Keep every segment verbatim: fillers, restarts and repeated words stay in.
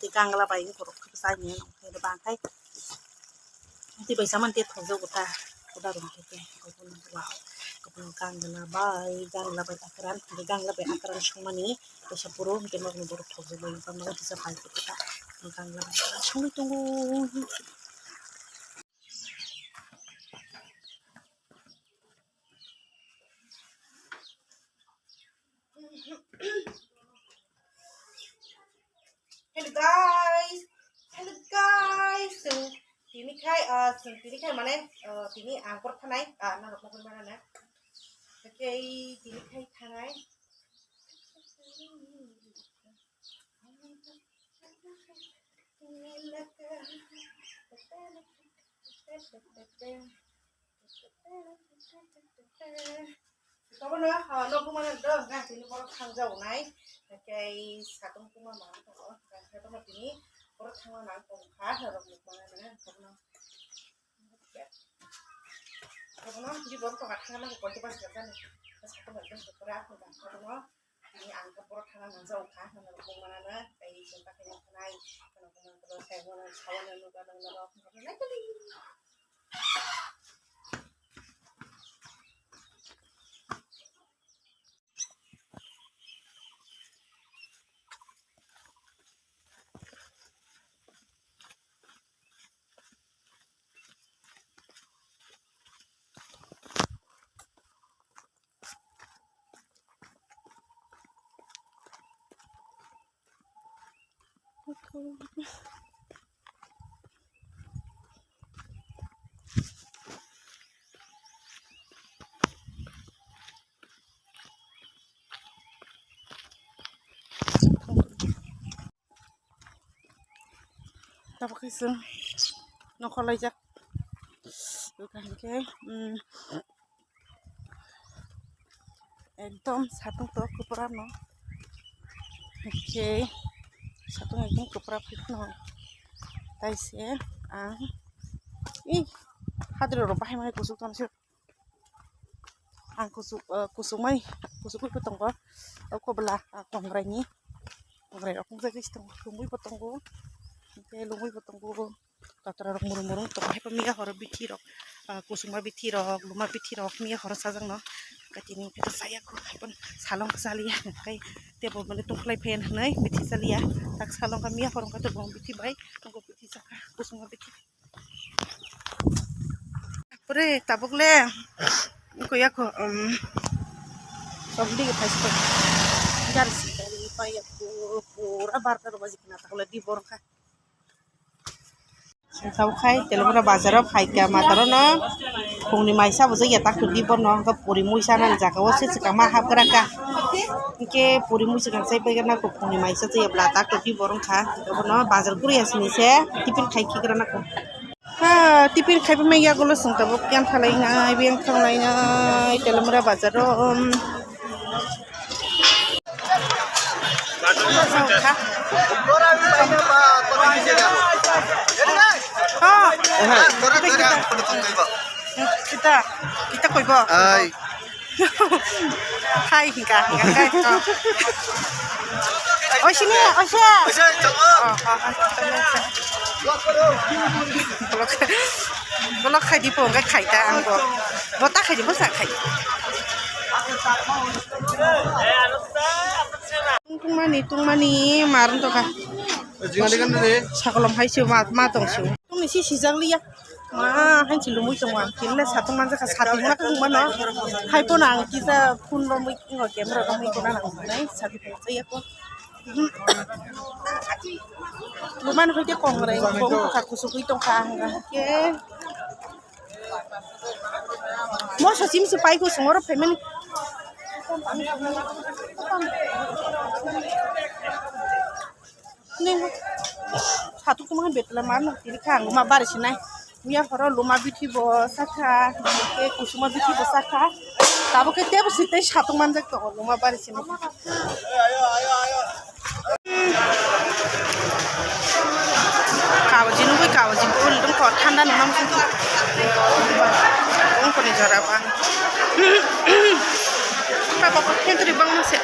Tei gangla bai wngkha rok khe bwsai ni nang khe bang khai. Tei bai saman tei thokjago ta. Koda rong khe khe. Wow. Kono gangla bai, gangla bai akran, gangla bai akran songmani. Kaisa boro hwnkhe nokni borok thokjagwi wngkha, nogo kisa pai khe ta. Gangla bai akran songwi tongo. Hello guys, hello guys. Chwng tini khai, ah, chwng tini khai mane, ah, tini ang por thanai, ah, norok mokol mana na. Okay, tini khai thanai. Tobono, ah, no bumana do, ga tini borok thangjago nai. Tei satung kuma ma tongo, ga tobono tini borok thangma nang tong kha, norok nuk mana na, tobono. Tobono, di borok to ga thangma ko koi to bas ga jani. Satung ga jani ko ra ko ga tobono. Tini ang khe borok thana nangjago kha, hwnwi rok bung manano, tei chwng ta khe nang thanai, kheno kheno tolo sai mano, sawano nukha nang norok, nai tali. Tabuk khe chwng nokolaijak. Hinkhe, um, ekdom satung tok kwpra no. Hinkhe satung ekdom kwpra phano. Taise ang, ih, hadri rok bahai mai kuchuk tongse. Ang kuchuk, ah, kuchukmani, kuchukgwi bo tongo. O kobla, ah, kongrai ni, kongrai rok wngjakgwi tongo, lungwi bo tongo, tei lungwi bo tongo. Totra rok murum murum tongo, hai miya horo bithi rok, ah, kuchukma bithi rok, luma bithi rok miya horo sajak no. Kati ni khe saya ko, hai salong khe chaliya, kai tebo mane tongkhlai phayan hinwi bithi chaliya. Tak salong khe miya horo khe tebo bithi bai, tongo bithi saka, kuchukma bithi. Pore tabuk le ko ya ko, um, sabdi ke phai sto. Gari si gari pa ya ko pura barta ro baji kena takle di borok kha. Tabuk khai telebra bazar o phai ka mataro no. Phungni maisa bo jagya tak di borno ko puri muisa nang jaga o se chika ma hap gra ka. Ke puri muisa kan sai bai na ko phungni maisa jagya bla tak di borok kha. Ko no bazar kuri asni se tipin khai ki gra na ko. Ha, tipin khaipa mai yagulo chwng tabuk yang thalai nai, biyang thalai nai, Telamura bazar o, um. Ha. Kita, kita koi ba? Ai. Hai, hingka, hingka, kai, oh. Oisini, oise. Oise, chamo. Oh, oh, oh. Bolok, bolok khai di po, hingka khai ta ang bo. Bota khai di, bosa khai. Tungmani, tungmani, maran to ka. Jinga de kan de. Sakolom hai se ma, ma tong se. Tungni si sijak liya. Ma, hai se lumui tong ang. Kinle satung manjak kha, satung ma tong mano. Hai po nang kisa phone romwi ngo camera romwi ko nang nai satung saya ko. Luman hoite kongrai, kong kha kusugwi tong kha ang ke. Mo sa sim se pai ko songor family. Ning satung tongma betla man tiri kha ang ma bari sinai. Miya horo luma bithi bo sakha, ke kusuma bithi bo sakha. Tabo ke tebo site satung manjak to luma bari sinai. Kawaji nugui kawaji ko uldung ko thanda nunam ko. Ungkoni jora ba. Papa ko kentri bang se.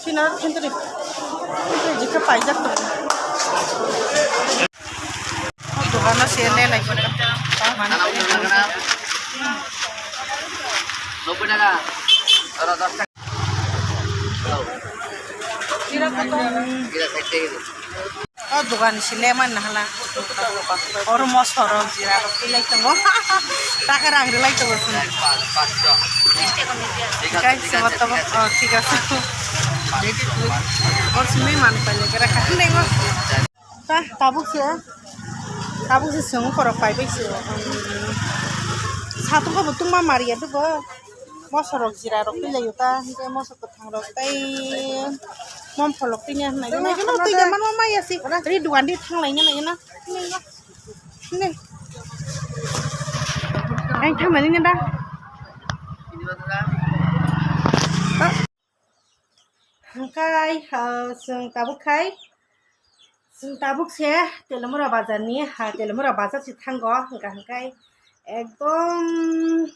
Sina kentri. Paijak tongo. O dogano se le lai. O dogan si le man hala. Oro mosoro jira rok pilai tongo. Taka rang rilai tongo. Guys, se motto, oh, thik ase. Or simi man pale kara kha. Ta, tabuk se, tabuk se sung korok pai bai se. Satung ko tungma maria dugo. Mosorok jira rok twi laio ta, hingke mosok kwthang rok tei mom pholok twi ya hinwi nai, nai, nai, twi ya manma maya si ri dugan di thang lai nai na. Ne. Ang thang mani nda. Hingkai, ah, chwng tabuk khai. Chwng tabuk se Telemura bazar ni, ha, Telemura bazar se thango, hingka hingkai ekdom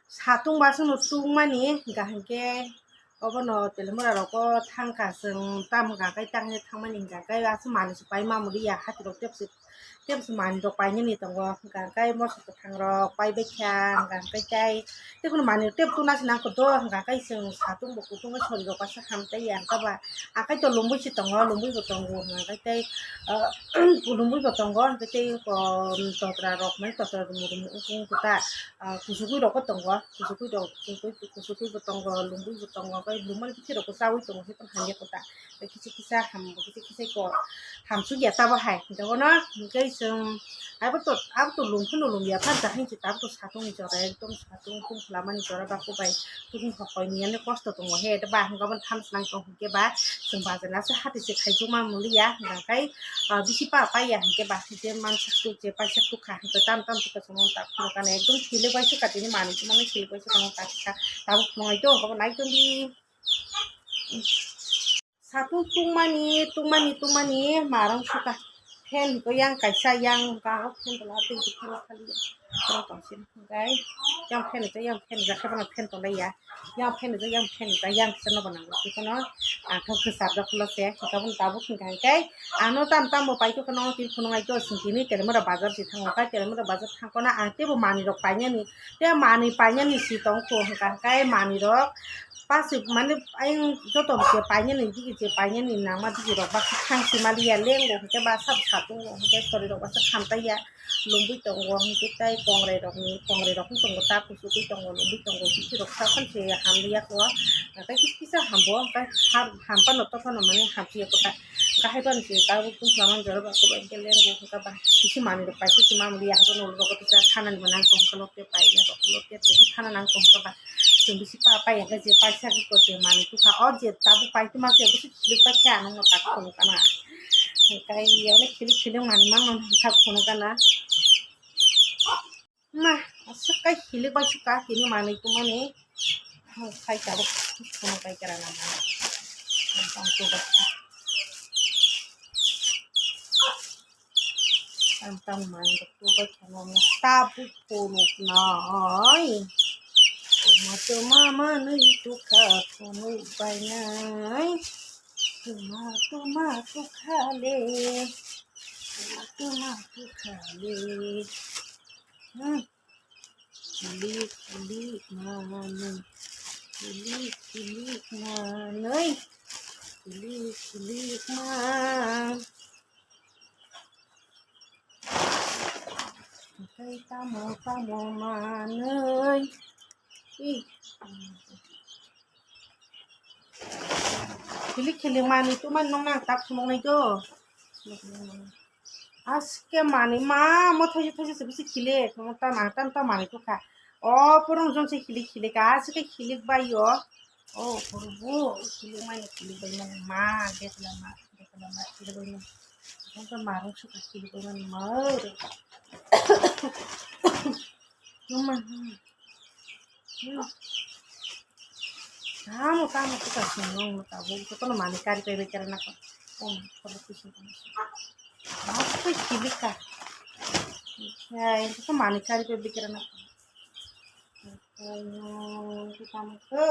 satung basong no tungmani, hingka hingke obono Telemura rogo thangkha chwng, tam hingka hingkai tang hingke thangmani hingka hingkai aswk manwi se pai mamuli ya, hati rok tebse, tebse manwi rok painani tongo, hingka hingkai moso kwthang rok pai baikha, hingka hingkai tei Tei kunu manwi tei tuna se nang khe do hwnka khe chwng satung bo kutung khe sori rok kaisa ham tei ya hwnka ba akai to lungwi se tongo, lungwi bo tongo hwnka khe tei, ah, lungwi bo tongo hwnka tei, um, totra rok mane totra rumu rumu wng khe ta, ah, kuchugwi rok bo tongo, kuchugwi rok, kuchugwi bo tongo, lungwi bo tongo, tei lungmani bithi rok bo chawi tongo, tei hamya kota. Kisa kisa ham, kisa kisa ko ham sugya tabo hai. Jogono hingke chwng abo to, abo to lung phano lung ya phan jahai se abo to satung ni jora ekdom satung tungphla mani jora ba kubai tukun hokoi ni yani kosto tongo he ba hingke bo tham swnang tong hingke ba chwng bazar na se hati se khai juma muli ya hingka kai, ah, bisi pa pai ya hingke ba je man sak tuk je pai sak tuk kha hingke tam tam tuk ka chwng tak phano kane ekdom thili bai se katini manwi se mani thili bai se tong tak kha tabuk phunai to hingke bo nai tong di. Satung tungmani, tungmani, tungmani, marang suka. Fan hwnkhe yang kaisa, yang hwnkha, o fan tola tei fan khali ya. Borok tongsin hwnkhe, yang fan hwnkhe, yang fan hwnkhe, khe bono fan tonglai ya. Yang fan hwnkhe, yang fan hwnkhe, yang kisa nobo nango. Khe bono, ah, thok khe sabjak kholo se, hwnkhe bono tabuk hwnkha hwnkhe, ano tam tam bo paito kheno, tini phunuk naito, sing tini Telemura bazar si thango, kai Telemura bazar thangkona, ang teibo manwi rok painani, tei manwi painani si tongkho, hwnkha hwnkhe manwi rok, Pasik mane ayang joto je painani digi je painani nangma digi rok baksa thang si mali ya lengbo hwnkhe ba sabo satungo hwnkhe sori rok baksa khamtai ya lungwi tongo hwnkhe tei kongrai rokni kongrai rok wng tongo ta kuchugwi tongo lungwi tongo bithi rok sa phano se hamliya kho hwnkhe kisa kisa hambo hwnkhe ham phano to phano mane hamsiya kho ta hwnkhe hai phano se tabuk tungfla man jora ba kisa manwi rok paisa se mamliya hwnkhe nokni rok kisa thanani bo nang tongkha. Tei paina rok ulo tei tei khana nang tong kha ba. Chwng bisi pa pai hwnkhe je paisa khe ko je manwi tukha. O je tabuk paitoma se bisi khilik pai khe ano tak phunuk kana. Hwnkhe yone khilik khilik manwi mangno tak phunuk kana. Ma, aswk kai khilik bai sukha tini manwi tumani. Khai tabuk phunuk bai kara na. Ang tang man rok tu bai kheno mo tabuk phunuk nai. Tuma tuma manwi tukha phunuk bai nai. Tuma tuma tukha le. Tuma tuma tukha le. Hmm. Kilik kilik manwi. Kilik kilik manwi. Kilik kilik man. Tei tamo tamo manwi. Ih. Khilik khilik manwi tumani nokna ang tak phunuknai do. Aske manwi ma mo thaisa thaisa se bisi khilik mo tam ang tam tam manwi tukha. O purung jong se khilik khilik aske khilik bai o. O purung bo khilik mani khilik bai mani ma dekla ma dekla ma khilik bai mani. Jong marung sukha khilik bai mani ma. Mama. Hmm. Tamo tamo tu kasi nong mo tabo. Ito kono mani kari pe bekera na ko. Oh, kono kusin kono. Ako pe kili ka. Ya, ito ko mani kari pe bekera na ko. Ito tamo ko.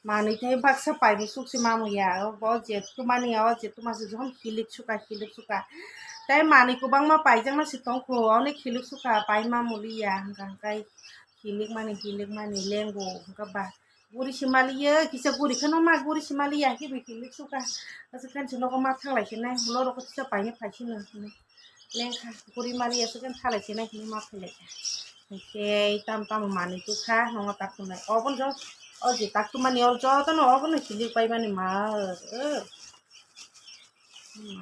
Manwi tei baksa paibo suk se mamu ya. O bo je tumani, o je tuma se jom hilik suka, hilik suka. Tei manwi kwbangma paijak na se tongkho, oni hilik suka, pai mamu liya, hwnkha hwnkhe hilik mani, hilik mani, lengo, hwnkha ba. Guri se maliya, kisa guri kheno ma guri se maliya, hibi hilik suka. Aswk khe nogo ma thanglai se nai, ulo rok kisa paina phai sino. Lengkha guri maliya, aswk khe thalai se nai hinwi ma phailai kha. Hwnkhe tam tamo manwi tukha, nono tak tumnai. Obo jok, o je tak tumani, o jotono obono hilik paimani ma, o.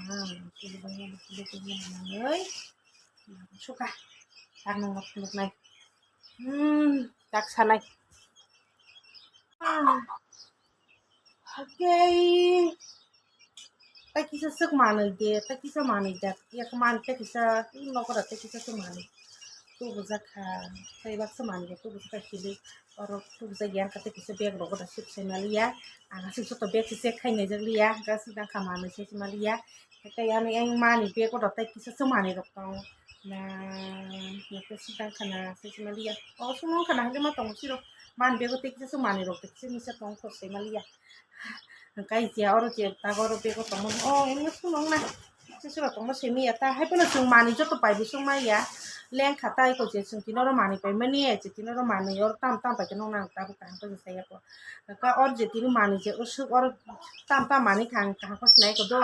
Ma, hilik paimani, hilik paimani manwi. Suka, tak nokno phunuknai. Hmm, tak sanai. Ah. Okay. Tei kisa swk manwi de, tei kisa manwi de. Yak man tei kisa nogo da tei kisa swk manwi. Tubujak kha, tei baksa manwi de tubujak kha hilik. Oro tubujak ya kha tei kisa bag rogo da sip sai maliya. Ang aswk joto bag se check khai naijak liya, hwnkhe aswk dang kha manwi se maliya. Tei ani yang mani bag o da tei kisa swk manwi rok tongo. Na, na tei swk dang kha na se maliya. O swk nung kha na hwnkhe ma tongo siro. Mani bag o tei kisa swk manwi rok tei kisa misa tongo khosai maliya. Hwnkhe je oro je tago oro bego tongmani, o, emno swnam na. Sesura tongma simi ya ta, hai phano chwng manwi joto paibo chwng ma ya. Lengkha ta iko je chwng tini oro manwi paimani, je tini oro manwi oro tam tam pai khe nokna ang tabuk kaham khe sai ya ko. Hwnkhe oro je tini manwi je usuk oro tam tam manwi kha ang kaham khe sinai ko do.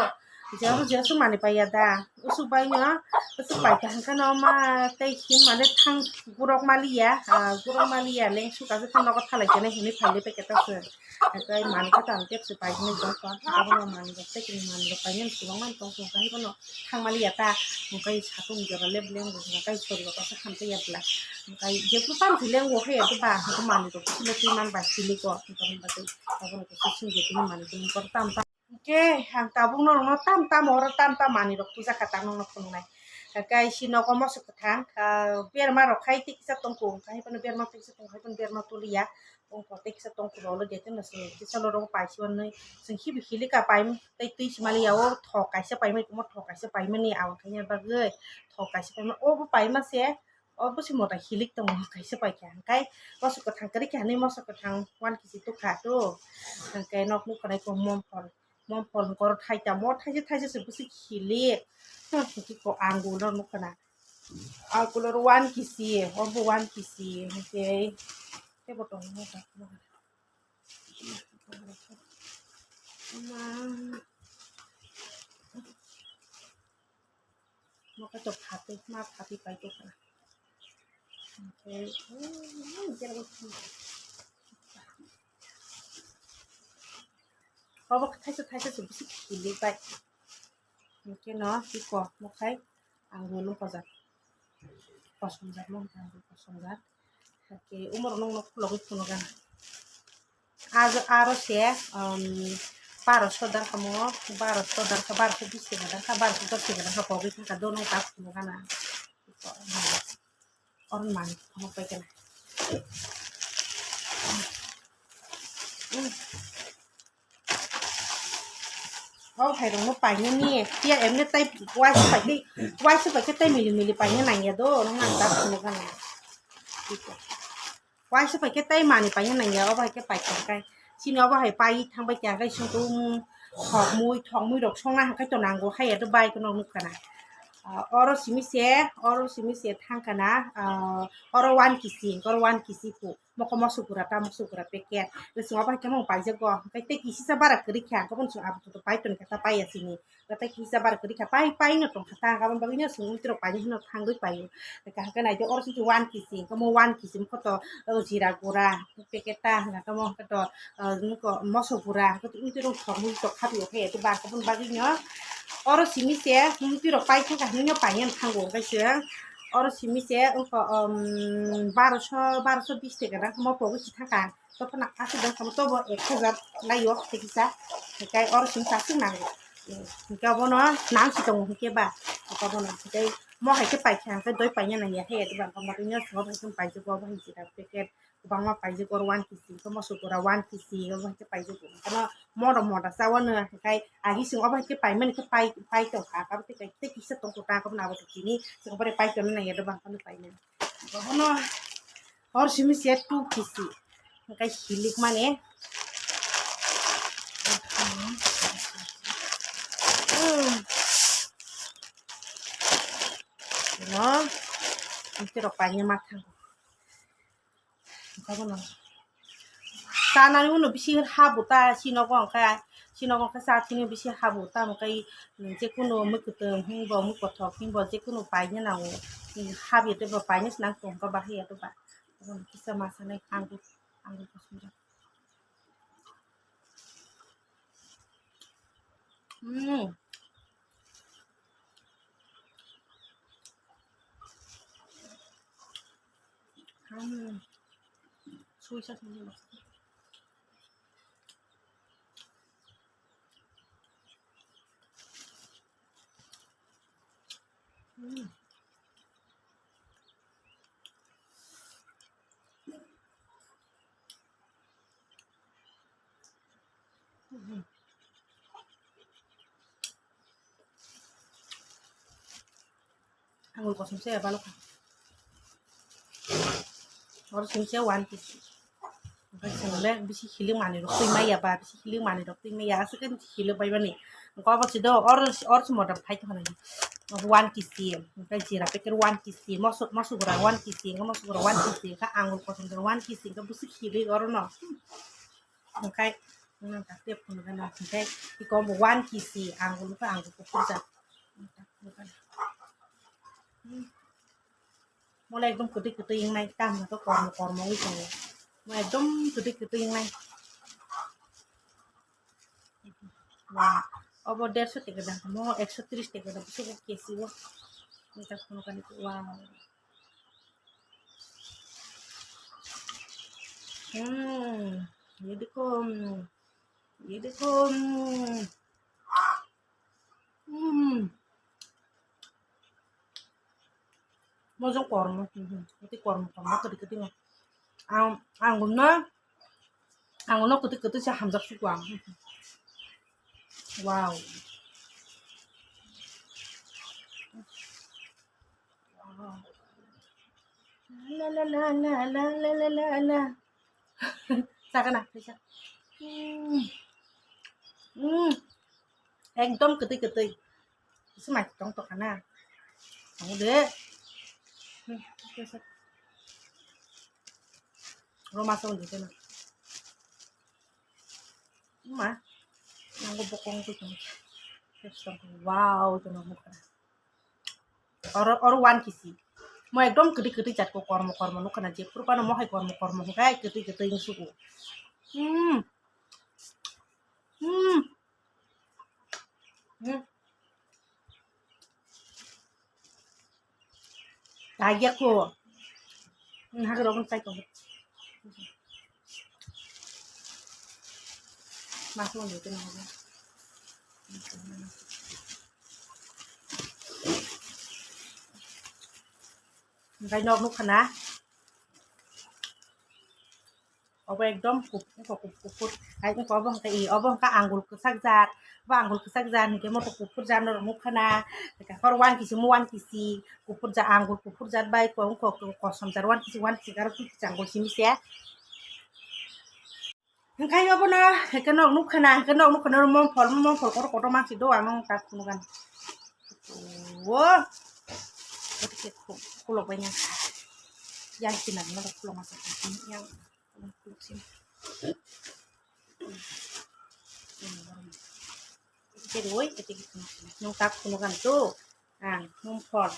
Je oro je usuk manwi pai ya da. Usuk bai no, usuk pai kha hwnkhe no ma tei him mane thang gurok mali ya, ah, gurok mali ya, leng suka se thang nogo thalai khe nai hinwi phai le paikhe ta se. Hwnkhe manwi khe tamo tepsi paimani tongkha, abono manwi rok tei kini manwi rok paimani kwbangma tongkha, hwnkhe bono thangmani ya ta, hwnkhe satung jora lep leng bo hwnkhe sori rok asa hamtwi ya bwla, hwnkhe jephru tamo thwi leng bo hai ya ba, hwnkhe manwi rok bisingo twi man ba siliko, hwnkhe hwnba tei abono kisa singye tini manwi tongkha tam tam. Hwnkhe ang tabuk norokno tam tam oro tam tam manwi rok puja kha ta nokno phunuknai. Kaisa nogo moso kwthang, ah, berma rok khai tei kisa tongkho, hwnkhe hai phano berma tei kisa tongkho, hai phano berma tuliya. Tongkho tei kisa tongkho rok le de tei no se kisa norok pai si manwi. Chwng hibi hili ka pai tei twi si maliya o thok kaisa paimani omo thok kaisa paimani aboni bagwi thok kaisa paima obo paima se. Obo se mota hilik tongo kaisa paikha hwnkhe moso kwthang kwrwi kha hinwi moso kwthang one kg tukha to. Hwnkhe nok nukha nai ko momphol, momphol hwnkhe oro thaitamo thaisa thaisa se bwswk hilik. Hwnkhe ko angul rok nukha na. Angul oro one kg, obo one kg hwnkhe teibo tongo. Mo khe to phatwi, ma phatwi pai tongkha. Hwnkhe, obo khe thaisa thaisa se bisi kilik bai. Hwnkhe no tiko mo khai ang bo nung kojak. Kosongjak mo hwnkhe ang bo kosongjak. Hwnkhe umor nung no khulogwi phunukgana. Aro, aro se, um, baroso darkha mo, baroso darkha, baroso bish taka darkha, baroso dos taka darkha, pogwi thangkha, dono tak phunukgana. Oro manwi phunuk bai khe na. O hai rok no painani, tia emne tai waisa pai khe, waisa pai khe tai mili mili paina nangya do, nang nang tak phunukgana. Waisa pai khe tai manwi paina nangya, obo hai khe pai kha khe. Chini obo hai pai thangbai kha khe songtong thokmui, thokmui rok songna hwnkhe to nango haiya do bike no nukha na. Ah, oro simi se, oro simi se thangkha na, ah, oro one kg, oro one kg pu. Mokho moso gura ta, moso gura packet. Bwswk obo hai khe mung paijak go. Hwnkhe tei kisisa bara kwrwi kha, hwnkhe bono chwng abo to pai toni khe ta paiya sini. Tei kisa bar kwrwi kha, pai, pai no tong kha ta, aboni bagwi no chwng mui twi rok painai hwnwi thangwi paio. Kaham khe nai di, oro se one kg, hwnkhe mo one kg hwnkhe to, o, jira gura packet ta, hwnkhe mo hwnkhe to, o, moso gura, hwnkhe to mui twi rok thok mui tok kha twi khe, to bar kha boni bagwi no. Oro simi se mui twi rok pai kha hinwi no painani thango, hwnkhe se oro simi se wngkha, um, baroso, baroso bish taka da, mo pogwi se thangkha. Tokphano aswk dang kha, tobo ek hajar lai o tei kisa, hwnkhe oro simi aswk nango. Hwnkhe obono nang si tongo hwnkhe ba, obono hwnkhe mo hai khe paikha hwnkhe doi paina nangya khe, eba bagwino chwng obo hai khe paijak, obo hai jira packet kwbangma paijak, oro one kg hwnkhe moso gura one kg obo hai khe paijak, obono moda moda chawano hwnkhe agi chwng obo hai khe paimani khe pai, pai tongkha, abo tei kisa tongkha ta, abono abo tini chwng obo pai tongna nangya, doban phano painani. Obono hor simi se two kg. Hwnkhe hilik mani. Hwnkhe rok paina ma thango. Obono chanani ulo bisi habu ta, sinogo hwnkhe, sinogo hwnkhe chathini bisi habu ta, hwnkhe jekunu mwkhwtwng hinbo, mwkhwthok hinbo, jekunu paina nango, habi teibo paina se nang tongkha bahai ya doba. Obono kisa ma sanai angur, angur kosom jak. Mm. Mm. Sui sa sui sa. Mm. Angul kosom se ya balok. Oro simi se one K G. Oke, sini le bisi hilik manwi rok twi maya ba, bisi hilik manwi rok twi maya, aswk khe hilik bai mani. Oke, obo si do, oro, oro si modern khai tongmani. One K G, oke, jira packet one K G, moso, moso gura one K G, oke, moso gura one K G, oke, angul kosom one K G, oke, bisi hilik oro no. Hwnkhe, nwng tak tei phunukgana hwnkhe, iko bo one K G angul wngkha, angul kuphurjak. Mola ekdom kwtwi kwtwi wngnai, tamni to kormo kormo wngwi tongo. Mo ekdom kwtwi kwtwi wngnai. Wow. Obo derso taka dang, mo ekso tris taka dang, bisingo K G o. Nwng tak phunukgani, wow. Hmm, ye dekho, hmm, ye dekho, hmm. Hmm. Mojang kormo, hmm, hmm. Iti kormo, kormo, kati, kati, ang, ang guna, ang guna kati, kati sa hamjak suku ang. Wow. La la la la la la la la la. Sakana, kaisa. Hmm. Hmm. Ekdom kwtwi kwtwi. Isi mai tong tong kana. Ang de. Hmm. Kaisa. Roma song de kana. Ma. Nanggo bokong tu tong. Wow, tu nanggo kana. Oro, oro one K G. Mo ekdom kwtwi kwtwi jat ko kormo kormo nukha na, jephuru phano mo hai kormo kormo hwnkhe kwtwi kwtwi wng sugo. Hmm. Hmm. Hmm. Tagya ko. Hmm, hagro gun sai tong. Mas mo dito na. Hwnkhe nok nukha na. Obo ekdom kup-, wngkha kup-, kuphur. Hai wngkha obo hwnkha i, obo hwnkha angul kwchak jat. Obo angul kwchak jat hwnkhe moto kuphur jat norok nukha na. Hor one K G mo one K G kuphur jat, angul kuphur jat bai ko-, wngkha kosom jat one K G, one K G aro fifty angul simi se. Hwnkhe obono hwnkhe nok nukha na, hwnkhe nok nukha na oro momphol, momphol kotor kotor mansi do ang nung tak phunukgani. O. Oto khe khu-, khulok bai nang kha. Yang kinang no khulok masa kha. Yang khulok sini. Khe roi, khe tei nung tak phunukgani to. Ang momphol.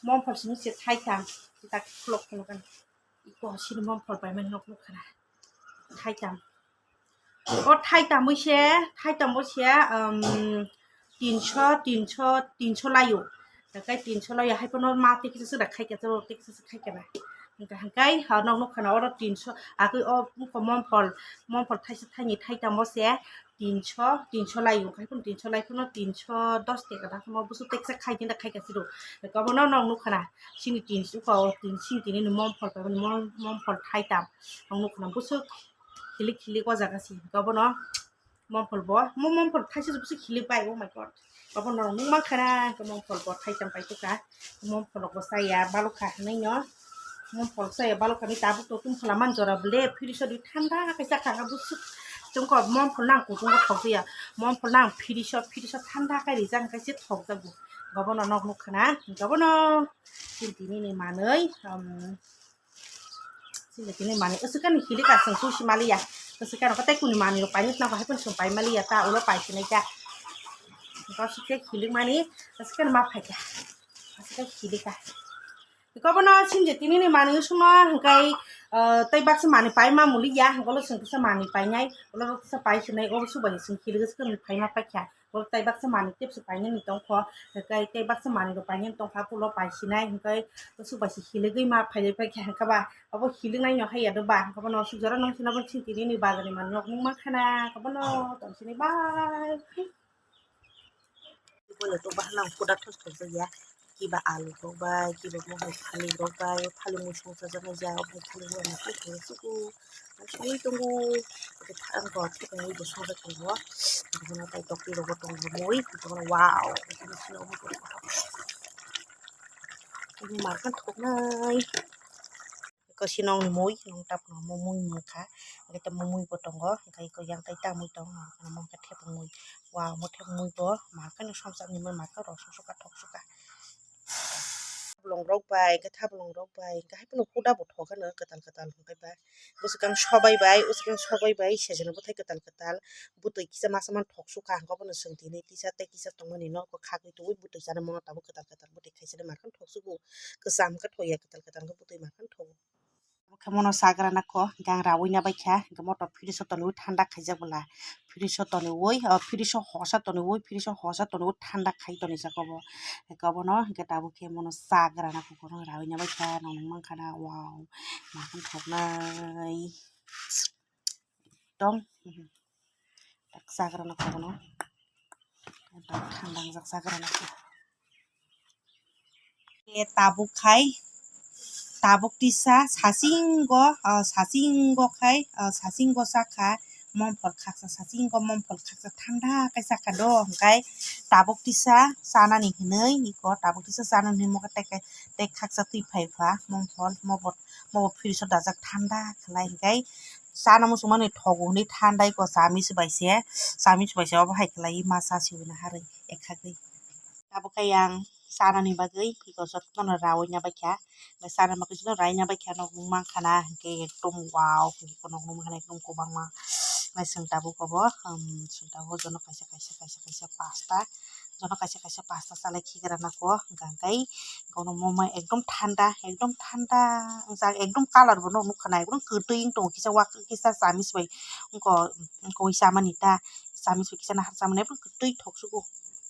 Momphol sini se thaitham. Tak khulok phunukgani. Iko sini momphol bai mani nok nukha na. Thaitam. O thaitam wi se, thaitam bo se, um, tinso, tinso, tinso laio. Takai tinso laio, hai pono ma tei kisa sida khaika, tei kisa sida khaika na. Hingka hingkai, ha, nok nukha na oro tinso, akui o wngkha momphol, momphol thaisa thaini thaitam bo se, tinso, tinso laio, hai pono tinso lai pono tinso dos taka da, mo busu teksa khai tinda khaika sido. Hingka obono nok nukha na, sini tinso, o tin, sini tini ni momphol, momphol thaitam. Ang nukha na busuk khilik khilik o jaga se. Obono momphol bo, mo momphol thaisa se busuk khilik bai, oh my God. Obono nung mankha na, hwnkhe momphol bo thaitham pai tukha. Momphol rok bo chaya balokha hinui no. Momphol chaya balokha hinui tabuk to tum khala man jora ble, fridge o di thanda khe chakha khe busuk. Chwngkho momphol nang kutung o thok ya. Momphol nang fridge o, fridge o thanda khe rijak hwnkhe se thok jago. Gobono nok nuk khana, gobono chini tini ni manwi, um, chini tini manwi, usukani hilik asung kusi maliya, usukano kotai kuni manwi rok painit nang hai pun sung pai maliya, ta ulo pai sinai ka. Gosuk khe hilik mani, usukani ma phaikha, usukani hilik ka. Kobono sinje tini ni manwi sungno hwnkhe, ah, tei baksa manwi pai ma muliya, hwnkhe ulo chwng kisa manwi painai, ulo kisa pai sinai, ulo subai chwng hilik kisa khe paima paikha. Ulo tei baksa manwi tepsa painani tongkho, hwnkhe tei baksa manwi rok painani tongkha, ulo pai sinai, hwnkhe subai se hiligwi ma phailai paikha, hwnkhe ba obo hilik naino haiya do ba, hwnkhe bono suk jora nang sina bo chini tini ni bazar ni manwi rok nung mankhana, hwnkhe bono tong sini bye. Boya to bahai nang phoda thos thos ya. Kiba alu rok bai, kiba mohai thalik rok bai, thalik mui song chajaknai ya, omo thalik rok no kok khe sugo. Songwi tongo. Ang bo thik wngwi bo songjak tongo. Bono tai tokti rok bo tongo mui. Bono wow. Ini makan thoknai. Eko sinong ni mui, nong tap no mo mui mungkha, hwnkhe tamo mui bo tongo, hwnkhe eko yang tai ta mui tongo, mo hwnkhe thepung mui, wow, mo thepung mui bo, ma khe no somsa ni mui ma khe rw suk suk kha thok suk kha. Thabolong rok bai, hwnkhe thabolong rok bai, hwnkhe hai phano huda bo thok kha no kwtal kwtal hwnkhe ba, bwswkang sobai bai, bwswkang sobai bai, sejeno bwthai kwtal kwtal, bwtwi kisa masa mano thok suk kha, hwnkhe bono chwng tini tisa tei kisa tongmani nogo khagwi tongwi bwtwi chana mano tabuk kwtal kwtal bwtwi khaisani ma khe thok sugo. Kwcham khe thok ya, kwtal kwtal khe bwtwi ma khe thok. Omo khe mono chagra nako, hwnkhe ang rawui na baikha, hwnkhe moto fridge o tonwi thanda khaijak bwla. Fridge o tonwi, o fridge o hosa tonwi, fridge o hosa tonwi thanda khai tonwi jak obo. Hwnkhe obono hwnkhe tabuk khe mono chagra nako, bono rawui na baikha, nong nung mankha na, wow, ma khe thoknai. Tong. Tak chagra nako bono. Tak thanda wngjak chagra nako. E tabuk khai, tabuk tisa sachingo, ah, sachingo khai, ah, sachingo sakha, momphol khaksa, sachingo momphol khaksa thanda khai sakha do, hwnkhe tabuk tisa chanani hinwi, iko tabuk tisa chanani hinwi mokhe tei, tei khaksa twi phai pha, momphol, mobo, mobo fridge o dajak thanda khlai, hwnkhe chana muchungmani thogo hwnwi thandai ko chamich bai se, chamich bai se obo hai khlaiwi ma cha siwi na harwi ekhagwi. Abo khe yang chanani bagwi iko jotono rawui na baikha, chana bagwi jotono rawui na baikha, nok nung mankha na hwnkhe ekdom wow, hwnkhe iko nok nung mankha na ekdom kwbangma. Naising tabuk obo, um, sing tabuk jono kaisa, kaisa, kaisa, kaisa pasta, jono kaisa, kaisa pasta chalai khigra nako, hwnkhe kono momo ekdom thanda, ekdom thanda, wngjak ekdom colour bo nukha na, ekdom kwtwi wng tongo, kisa wak, kisa chamich bai wngko, wngko ui chamani ta, chamich bai kisa nahar chamani, ekdom kwtwi thok sugo.